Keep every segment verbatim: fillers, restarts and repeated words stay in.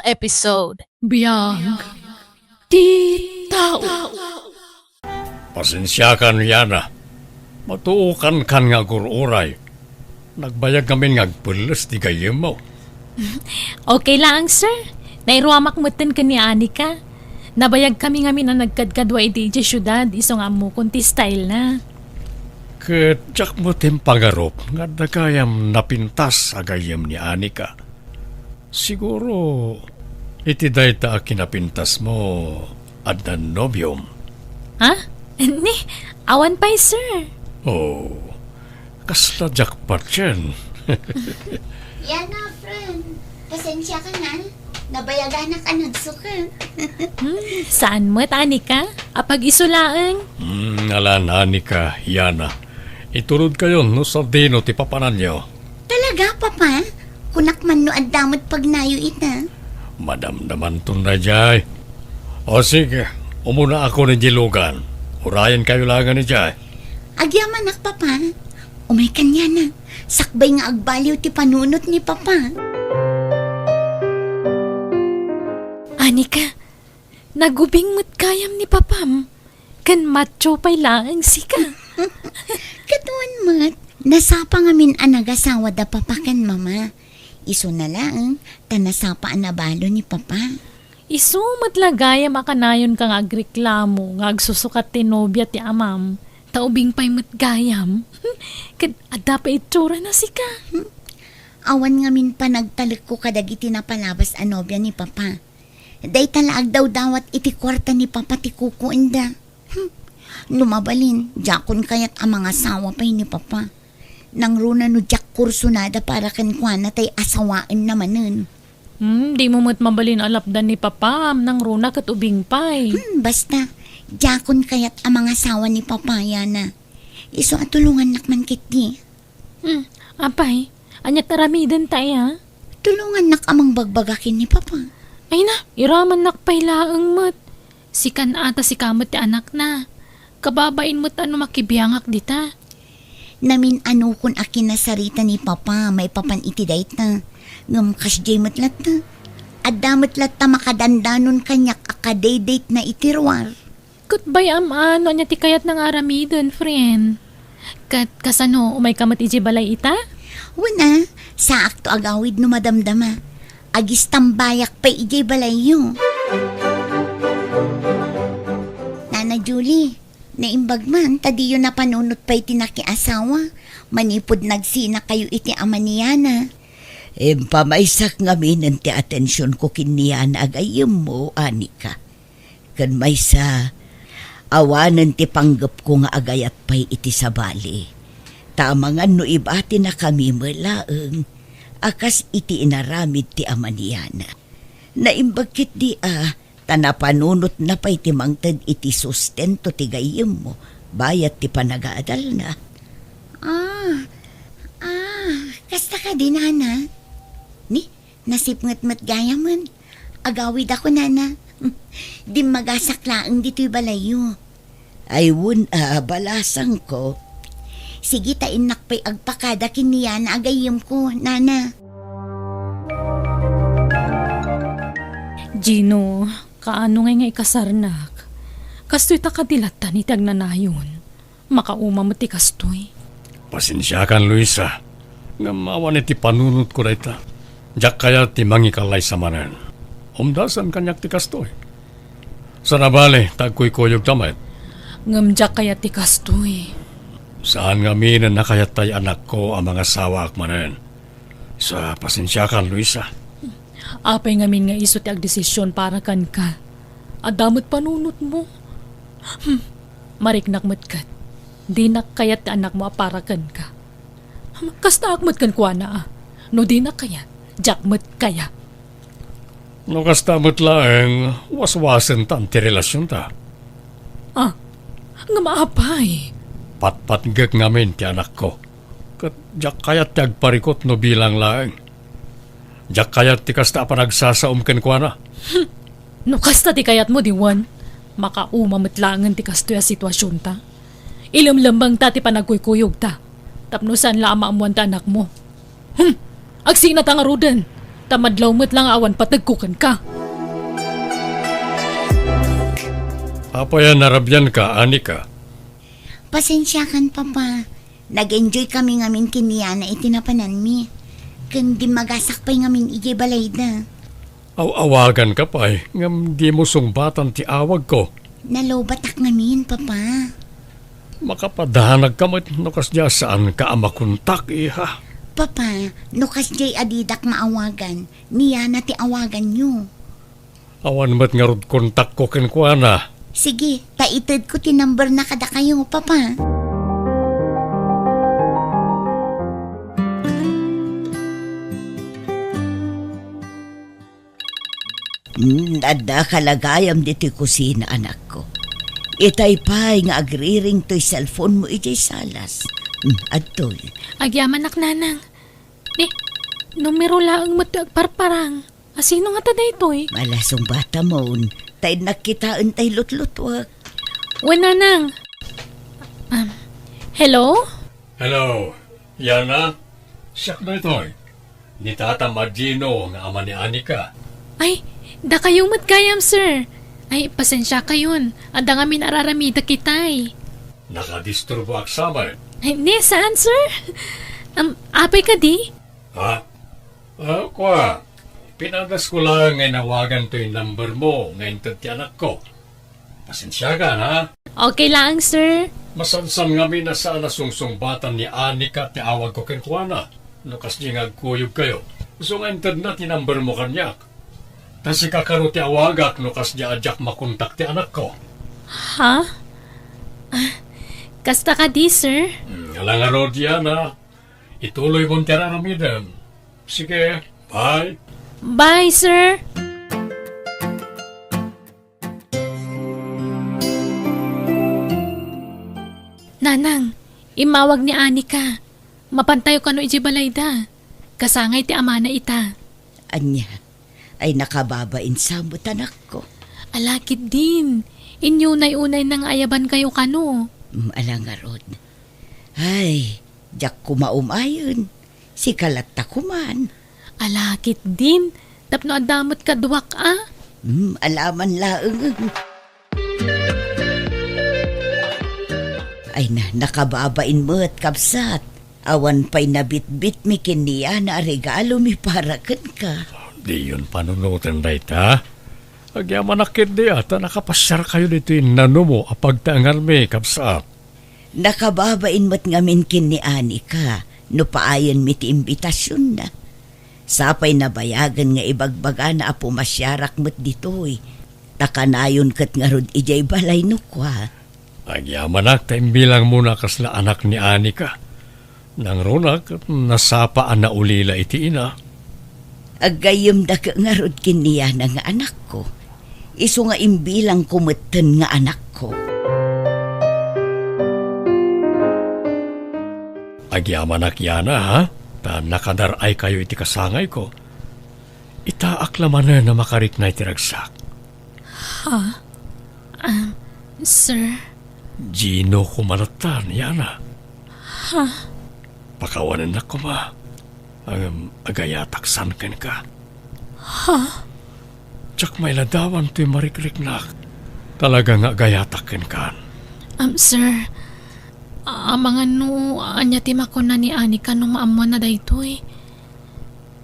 episode. Biag ti tao. Pasensiakan, Yana. Matuokankan nga agur-uray. Nagbayag ngamin nga agpelles ti gayyemmo. Okay laeng, sir. Nairuamak metten ken ni Anika. Nabayag kami ngamin a nagkadkadua idi idiay siudad, isu nga ammokon ti style na. Ket diak met impagarup nga adda gayam napintas a gayyem ni Anika. Siguro, iti dayta a kinapintasmo, adda nobiom? Ha? Ni, awan pay, sir. Oh, kasla diak patien. Yana, friend. Pasensiakan. Nabayaganak a nagsuka. Hmm, saan met, Anika? Apag isu laeng? Hmm, alan, Anika, Yana. Iturodkayon no sadino ti papananyo. Talaga, Papa? Kunak man no adda met pagnayo ita. Madamdamanton daydiay. O sige, umuna ako ni Jilugan. Urayenkayo laengen idiay. Agyamanak, Papa. Umaykan, Yana. Sakbay nga agbaliw ti panunot ni Papa. Anika, nagubing met gayam ni Papam. Ken macho pay laeng sika. Kaduan met, nasapa ngamin a nagasawa da Papa ken Mama. Isuna laeng, ta nasapa a nabalo ni Papa. Isu met la gayam a kanayonka nga agreklamo nga agsusukat ti nobia ti amam, ta ubing pay met gayam. Ket adda pay itsurana sika. Hmm. Awan ngamin panagtalekko kadagiti napalabas a nobia ni Papa. Dayta la agdawdawat iti kuarta ni Papa ti kukuenda. Hmm. No mabalin, diakon kayat a mangasawa pay ni Papa. Nangruna no diak kursunada para kenkuana tay asawaenna manen. Hmm, dimo met mabalin a lapdan ni Papam, nangruna ket ubing pay. Hmm, basta, diakon kayat a mangasawa ni Papa, Yana. Isu a tulongannak man ketdi. Hmm, apay, ania ti aramidenta aya? Tulongannak a mangbagbaga ken ni Papa. Ay na, iramannak pay laeng met. Sikan a ta sika met ti anakna. Kababain met a no makibiangak dita. Namin-anokon a kinasarita ni Papa maipapan iti dayta. Ngem kasdiay met latta. Adda met latta makadandanon kaniak a kadaydaitna iti ruar. Ket bay-am a no ania ti kayatna nga aramiden, friend. Ket kasano, umayka met idiay balay ita? Wen a, saakto agawid no madamdama. Agistambayak pay idiay balayyo. Nana Julie, naimbag man ta diyo napanunot pay ti nakiasawa manipud nagsinakayo iti ama ni Yana. Impamaysak ngaminen ti atensionko ken ni Yana a gayyemmo, Anika. Ken maysa, awanen ti panggepko nga agayat pay iti sabali. Ta amangan no ibatinakami met laeng a kas iti inaramid ti ama ni Yana. Naimbag ketdi a, ta napanunotna pay ti mangted iti sustento ti gayyemmo bayat ti panagaadalna. Ah, ah, kasta kadi, Nana? Ni, nasipnget met gayamen. Agawidakon, Nana. Dimmagasak laeng ditoy balayyo. Ay, wen a, balasangko. Sige, ta innak pay agpakada ken ni Yana a gayyemko, Nana. Gino, kaano ngay nga ikasarnak? Kastoy ta kadi latta iti agnanayon. Makauma met ti kastoy. Pasensiakan, Luisa. Ngem awan iti panunotko dayta. Diak kayat ti mangikalaysa manen. Umdasan kaniak ti kastoy. Sana bale, ta agkuykuyogta met. Ngem diak kayat ti kastoy. Saan ngaminen a kayat tay anakko a mangasawaak manen. Sa pasensiakan, Luisa. Apay ngamin nga isu ti agdesisyon para kenka? Adda met panunotmo. Hmm, mariknak met ket. Dinak kayat ti anakmo a para kenka. Hmm, kastaak met kenkuana a. No dinak kayat, diak met kayat. No kasta met laeng, waswasentan ti relasionta. Ah, ngem apay? Patpatgek ngamin ti anakko. Ket diak kayat ti agparikut no bilang laeng. Diak kayat ti kasta a panagsasaom kenkuana. No kasta ti kayatmo, diwen, makauma met laengen ti kastoy a situasionta. Ilemlemmengta ti panagkuykuyogta tapno saan la a maammoan ti anakmo. Hmm! Agsinata ngaruden! Ta madlaw met la nga awan pategko kenka. Apay a narabianka, Anika? Pasensiakan, Papa. Nag-enjoy kami ngamin ken ni Yana iti napananmi. Ken dimmagasak pay ngamin idiay balayda. Aw-awaganka pay, ngem dimo sungbatan ti awagko. Nalobatak ngamin, Papa. Makapadanagka met no kasdiay a saanka a makontak, iha. Papa, no kasdiay a didak maawagan, ni Yana ti awaganyo. Awan met ngarud kontakko kenkuana. Sige, ta itedko ti number na kadakayo, Papa. Hmm, addaka la gayam ditoy kusina, anakko. Itay pay nga agriring toy cellphone mo idiay salas. Hmm, adtoy. Agyamanak, Nanang. Ni, numero laeng met ti agparparang. Asino ngata daytoy? Malasong batamon. Ta innak kitaen tay lutlutuak. Wen, Nanang. Um, hello? Hello, Yana? Siak daytoy. Ni Tata Magino nga ama ni Anika. Ay, dakayo met gayam, sir. Ay, pasensiakayon. Adda ngamin araramidek itay. Nakadisturboak sa met. Ay, ni, saan, sir? Um, apay kadi? Ha? Ah, kua, pinadasko laeng nga inawagan toy number mo nga inted ti anakko. Pasensiakan, ha? Okay laeng, sir. Masansan ngamin a saan a sungsungbatan ni Anika ti awagko kenkuana no kasdiay nga agkuyogkayo. Isu nga intedna ti number mo kaniak. Ta sika kano ti awagak no kasdiay a diak makontak ti anakko. Ha? Ah, kasta kadi, sir? Hmm, ala ngarud, Yana. Ituloy mon ti araramidem. Sige, bye. Bye, sir. Nanang, immawag ni Anika. Mapantayo kano idiay balayda. Kasangay ti amana ita. Ania? Ay, nakababain sa met, anakko. Ala ketdin. Inyunay-unayna nga ayabankayo kano. Mm, ala ngarud. Ay, diak koma umayen. Sika latta koman. Ala ketdin, tapno adda met kaduak a. Hmm, alaman laeng. Ay na, nakababain met, kabsat. Awan pay nabitbitmi ken ni Yana a regalomi para kenka. Diyon panunoten dayta. Agyamanak ketdi a ta nakapasiarkayo ditoy nanumo a pagtaenganmi, kabsat. Nakababain met ngamin ken ni Anika no paayenmi ti imbitasionna. Sapay nabayagen nga ibagbagana a pumasiarak met ditoy, ta kanayon ket ngarud idiay balay no kua. Agyamanak ta imbilangmona a kasla anak ni Anika. Nangruna ket nasapa a naulila iti ina. Aggayyemda ngarud ken ni Yana nga anakko. Isu nga imbilangko metten nga anakko. Agyamanak, Yana, ha? Ta nakadar-aykayo iti kasangayko. Itaak la manen a makarikna iti ragsak. Ha? Um, sir? Gino koma latta, Yana. Ha? Pakawanennak koma. Ngem agayatak san kenka. Ha? Diak mailadawan toy marikriknak. Talaga nga agayatak kenkan. Um, sir, amangan no ania ti makuna ni Anika no maammoanna daytoy.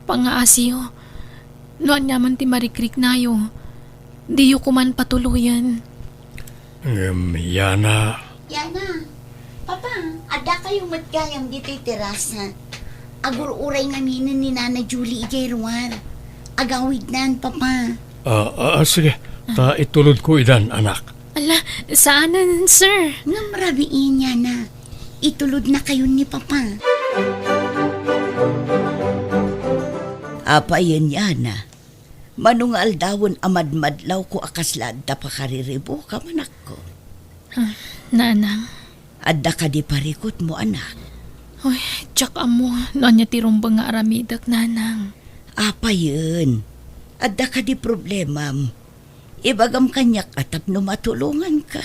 Pangaasiyo, no ania man ti marikriknayo, diyo koman patuloyen. Ngem, Yana. Yana, Papa, addakayo met gayam ditoy terasa. Agur-uray ngaminen ni Nana Julie idiay ruar. Agawidnan, Papa. Ah, ah, sige. Ta itulodko idan, anak. Ala, saanen, sir. Ngem rabiin, Yana. Itulodnakayon ni Papa. Apayen, Yana? Mano nga aldawen a madmadlawko a kasla adda pakariribukam, anakko? Ah, Nanang. Adda kadi parikutmo, anak? Uy, diak ammo no ania ti rumbeng nga aramidek, Nanang. Apayen? Adda kadi problemam? Ibagam kaniak a tapno matulonganka.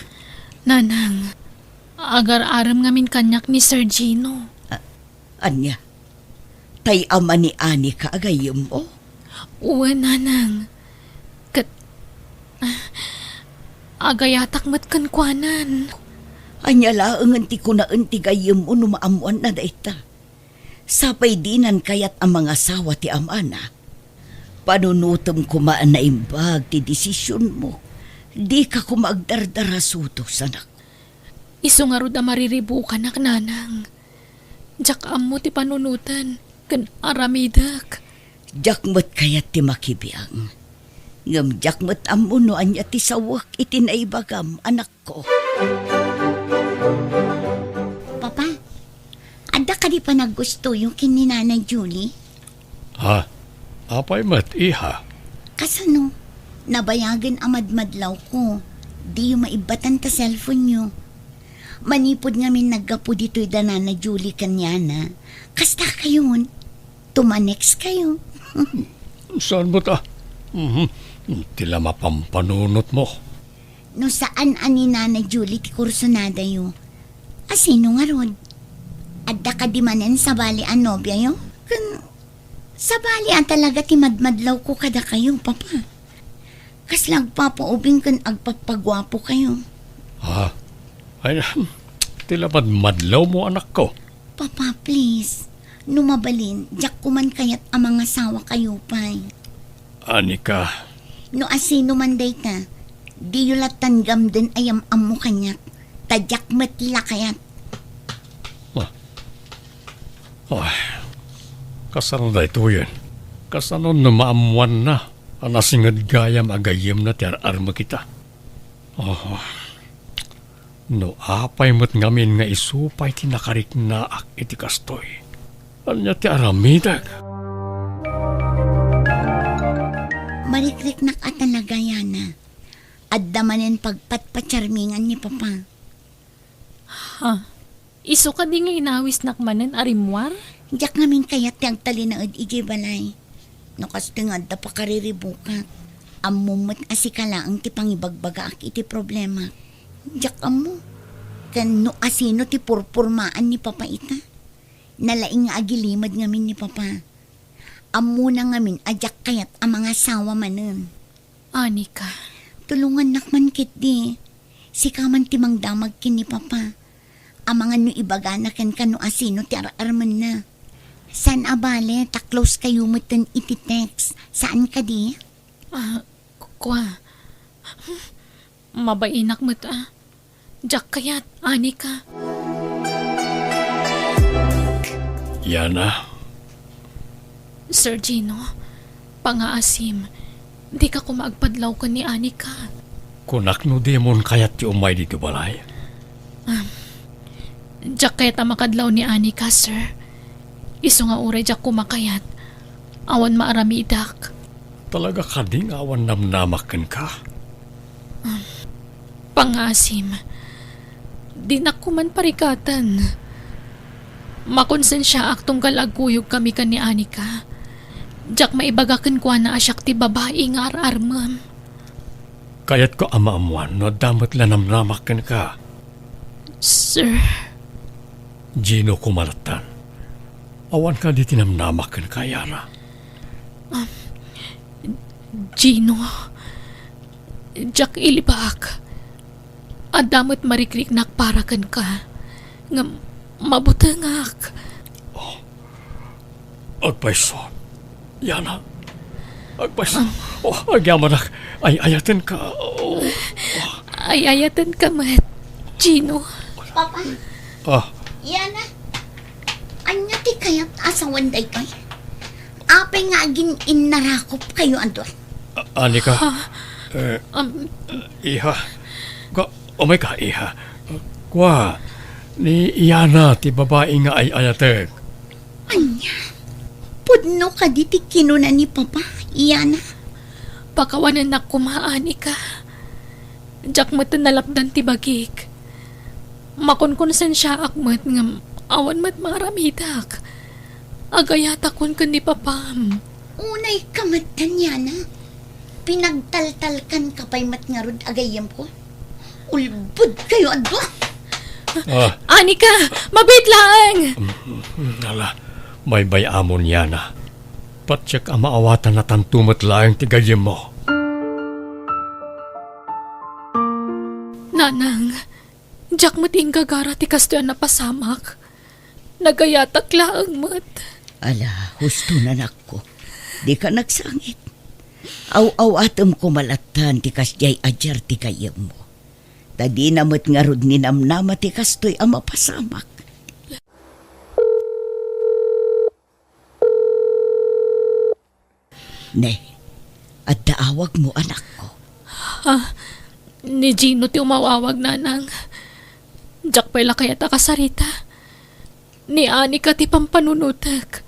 Nanang, agar-arem ngamin kaniak ni Sir Gino. A-, ania? Tay ama ni Anika a gayyemmo? Wen, nanang. Ket, ah, agayatak met kenkuanan. Ania laengen ti kunaen ti gayyemmo no maammoanna dayta? Sapay dinan kayat a mangasawa ti amana. Panunotem koma a naimbag ti desisionmo. Dika koma agdardarasudos, anak. Isu ngarud a mariribukanak, nanang. Diak ammo ti panunoten ken aramidek. Diak met kayat ti makibiang. Ngem diak met ammo no ania ti sawek iti naibagam, anakko. Papa, adda kadi panaggustoyo ken ni Nanay Julie? Ha? Apay met, iha? Kasano? Nabayagen a madmadlawko. Diyo maibbatan ta cellphone-yo. Manipud ngamin naggapu ditoy da Nana Julie ken Yana, kasta kayon, tumanekskayo. Saan met a? Mhm. Ti la mapampanunotmo. No saan a ni Nana Julie ti kursonadayo, a sino ngarud? Adda kadi manen sabali a nobiayo? Ken sabali a talaga ti madmadlawko kadakayo, Papa. Kasla agpapaubing ken agpagpaguapokayo. Ha? Ay, ti la madmadlawmo, anakko. Papa, please. No mabalin, diak koman kayat a mangasawakayo pay. Anika? No asino man dayta, diyo lattan gamden a yam-ammo kaniak, ta diak met la kayat. Ah. Ay, kasano daytoyen? Kasano no maammoanna a nasinged gayam a gayyemna ti ar-armek ita? Oh, no apay met ngamin nga isu pay ti nakariknaak iti kastoy, ania ti aramidek? Marikriknak a talaga, Yana. Adda manen pagpatpatiarmingan ni Papa. Ha? Isu kadi nga inawisnak manen a rimmuar? Diak ngamin kayat ti agtalinaed idiay balay. No kastoy nga adda pakariribukak, ammom met a sika laeng ti pangibagbagaak iti problemak. Diak ammo. Ken no asino ti purpurmaan ni Papa ita? Nalaing nga agilimed ngamin ni Papa. Ammona ngamin a diak kayat a mangasawa manen. Anika. Tulongannak man ketdi. Sika man ti mangdamag ken ni Papa. Amangan no ibagana kenka no asino ti ar-armenna. Saan a bale ta close kayo metten iti text. Saan kadi? Ah, kua. Mabainak met a. Diak kayat, Anika. Yana. Sir Gino, pangaasim, dika koma agpadlaw ken ni Anika. Kunak no dimon kayat ti umay ditoy balay? Ah, diak kayat a makadlaw ni Anika, sir. Isu nga uray diak koma kayat, awan maaramidak. Talaga kadi nga awan namnamak kenka? Pangaasim, dinak koman parikaten. Makonsensiaak tunggal agkuyogkami ken ni Anika. Diak maibaga kenkuana a siak ti babai nga ar-armem. Kayatko a maammoan no adda met la namnamak kenka. Sir. Gino koma lattan. Awan kadi ti namnamak kenka, Yana? Um, Gino, diak ilibak. Adda met marikriknak para kenka. Ngem mabutengak. Oh. Agpayso. Yana. Agpayso. Ah. Oh, agyamanak. Ay-ayatenka. Oh. Ay-ayatenka met, Gino. Papa. Ah. Yana. Ania ti kayat a sawen daytoy? Apay nga agin-innarakop kayo a dua? A-, Anika? Ha? Eh, Um, iha. Ka-, umayka, iha. Kua, ni Yana ti babai nga ay-ayatek. Ania? Pudno kadi ti kinuna ni Papa, Yana? Pakawanennak koma, Anika. Diak met nalapdan ti bagik. Makonkonsensiaak met ngem awan met maaramidak. Agayatakon ken ni Papam. Unayka met, Yana. Pinagtaltalkanka pay met ngarud a gayyemko. Ulbod kayo a dua. Ah. Anika, mabiit laeng! Mm, ala, baybay-amon, Yana. Patiek a maawatanna tanto met laeng ti gayyemmo. Nanang, diak met inggagara ti kastoy a napasamak. Nagayatak laeng met. Ala, husto, anakko. Dika nagsangit. Aw-awatem koma lattan ti kasdiay a diar ti gayyemmo. Ta dina met ngarud ninamnama ti kastoy a mapasamak. Ne, adda awagmo, anakko. Ah, ni Gino ti umaw-awag, nanang. Diak pay la kayat a kasarita. Ni Anika ti pampanunotek.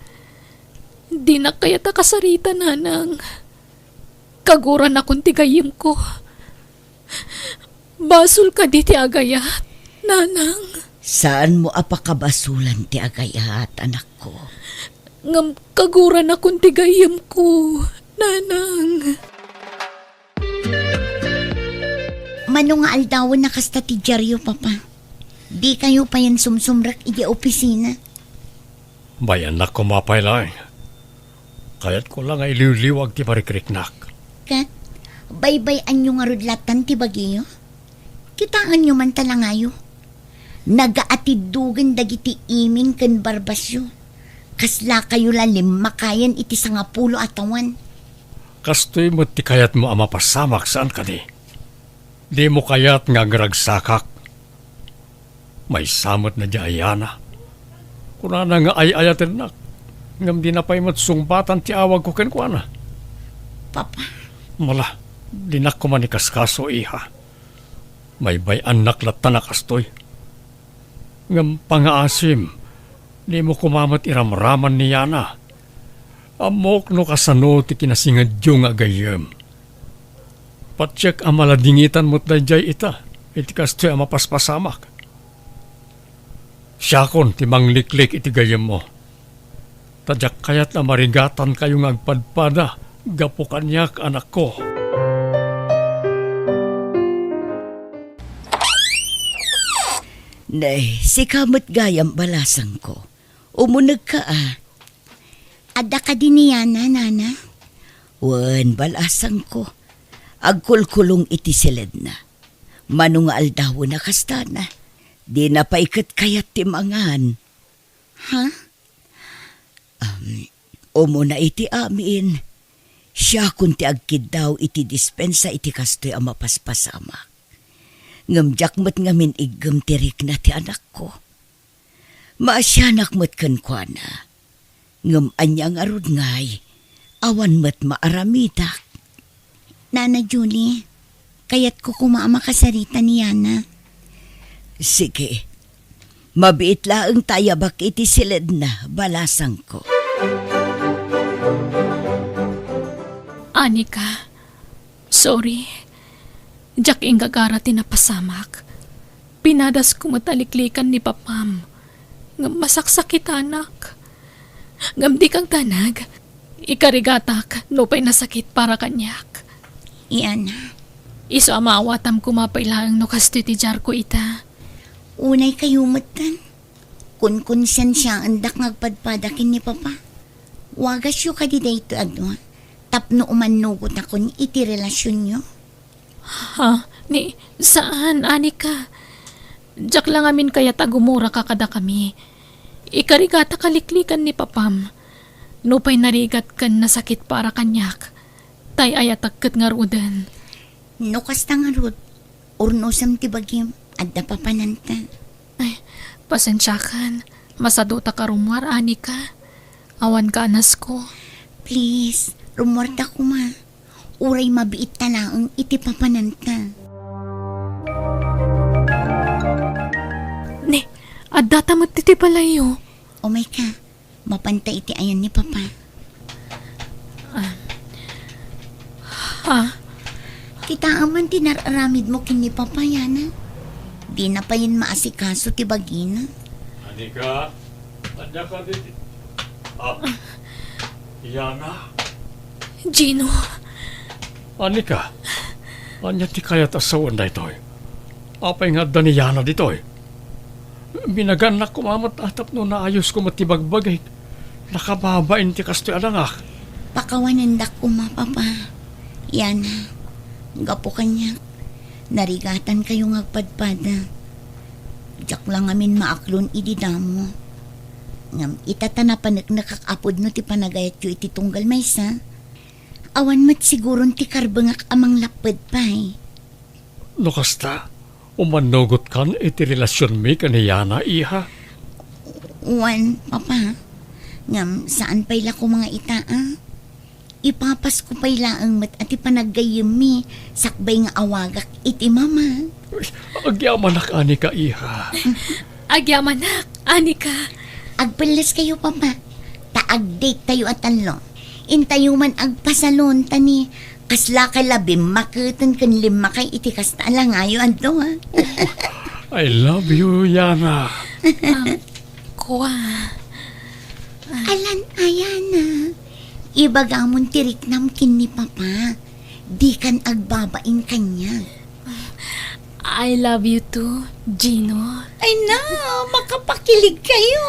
Dinak kayat a kasarita, nanang. Kaguranakon ti gayyemko. Basol kadi ti agayat, nanang? Saanmo a pakabasulan ti agayat, anakko. Ngem kaguranakon ti gayyemko, nanang. Mano nga aldawen a kasta ti diaryo, Papa? Dikayo payen sumsumrek idiay opisina? Bay-annak koma pay laeng. Kayatko la nga iliwliwag ti parikriknak. Ket, baybay-anyo ngarud lattan ti bagiyo? Kitaenyo man ta langayo. Nagaatiddogen dagiti iming ken barbasyo. Kaslakayo la limmakayen iti sangapulo a tawen. Kastoy met ti kayatmo a mapasamak, saan kadi? Dimo kayat nga agragsakak? Maysa met daydiay a Yana. Kunana nga ay-ayatennak, ngem dina pay met sungbatan ti awagko kenkuana. Papa. Mala, dinak koma ikaskaso, iha. Baybay-annak lattan a kastoy. Ngem pangaasim, dimo koma met iramraman ni Yana. Ammok no kasano ti kinasingedyo nga gayyem. Patiek a maladingitan met daydiay ita iti kastoy a mapaspasamak. Siakon ti mangliklik iti gayyemmo. Ta diak kayat a marigatankayo nga agpadpada gapu kaniak, anakko. Nay, sika met gayam, balasangko. Umunegka a. Adda kadi ni Yana, nana? Wen, balasangko. Agkulkulong iti siledna. Mano nga aldawen a kastana, dina pay ket kayat ti mangan. Ha? Am, umuna iti amin, siakon ti agkiddaw iti dispensa iti kastoy a mapaspasamak. Ngem diak met ngamin iggem ti rikna ti anakko. Maasianak met kenkuana. Ngem ania ngarud ngay, awan met maaramidak. Nana Julie, kayatko koma a makasarita ni Yana. Sige. Mabiit laeng ta ayabak iti siledna, balasangko. Anika, sorry. Diak inggagara ti napasamak. Pinadasko met a liklikan ni Papam. Ngem masaksakitanak. Ngem dika agdanag. Ikarigatak nupay nasakit para kaniak. Yana. Isu a maawatam koma pay laeng no kastoy ti diarko ita. Unay kayo metten. Kunkonsensiaendak nga agpadpada ken ni Papa. Wagasyo kadi daytoy a dua tapno umannugotakon iti relasionyo? Ha? Ni, saan, Anika. Diak la ngamin kayat a gumuraka kadakami. Ikarigata a liklikan ni Papam. Nupay narigat ken nasakit para kaniak, tay ayatak ket ngaruden. No kasta ngarud, urnosem ti bagim, adda papananta. Ay, pasensiakan. Masadutak a rummuar, Anika. Awan ka a nasko. Please, rummuarta koma. Uray mabiitta laeng iti papananta. Ne, addata met iti balayyo. Umayka, mapanta iti ayan ni Papa. Ah. Ha? Kitaem man ti nar-aramidmo ken ni Papa, Yana. Dina payen maasikaso ti bagina. Anika, ania kadi ti, ah, Yana? Gino. Anika, ania ti kayat a sawen daytoy? Apay nga adda ni Yana ditoy? Binagannak koma met a tapno naayosko met ti bagbagik. Nakababain ti kastoy a langak. Pakawanendak koma, Papa. Yana, gapu kaniak, narigatankayo nga agpadpada. Diak la ngamin maaklon idi damo. Ngem ita ta napaneknekak a pudno ti panagayatyo iti tunggal maysa, awan met siguron ti karbengak a manglapped pay. No kasta, umannugotkan iti relasionmi ken ni Yana, iha? Wen, Papa. Ngem saan pay la koma nga ita, a? Ipapasko pay laeng met a ti panaggayyemmi sakbay nga awagak iti mama. Agyamanak, Anika, iha. Agyamanak, Anika. Agpelleskayo, Papa. Ta agdate tayo a tallo. Intayo man agpasalon ta ni kasla kay la bimmaketen ken limmakay iti kasta a langayo adto, a? I love you, Yana. Kua. Alan a, Yana. Ibagamon ti riknam ken ni Papa. Dikan agbabain kaniak. I love you too, Gino. Ay na, makapakilig kayo.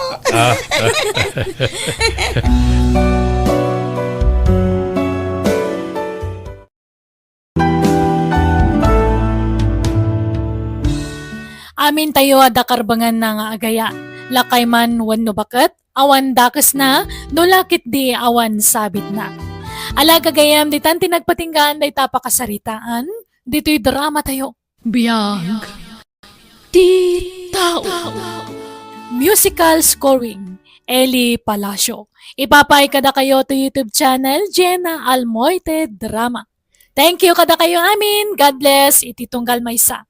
Amintayo adda karbenganna nga agaya, lakay man wenno baket, awan dakesna, no la ketdi awan sabitna. Ala gagayyem, ditan ti nagpatinggaan dayta a pakasaritaan, ditoy dramatayo. Biag ti tao. Musical scoring, Eli Palacio. Ipapaay kadakayo to YouTube channel, Jenna Almoite Drama. Thank you kadakayo amin. God bless. Iti tunggal maysa.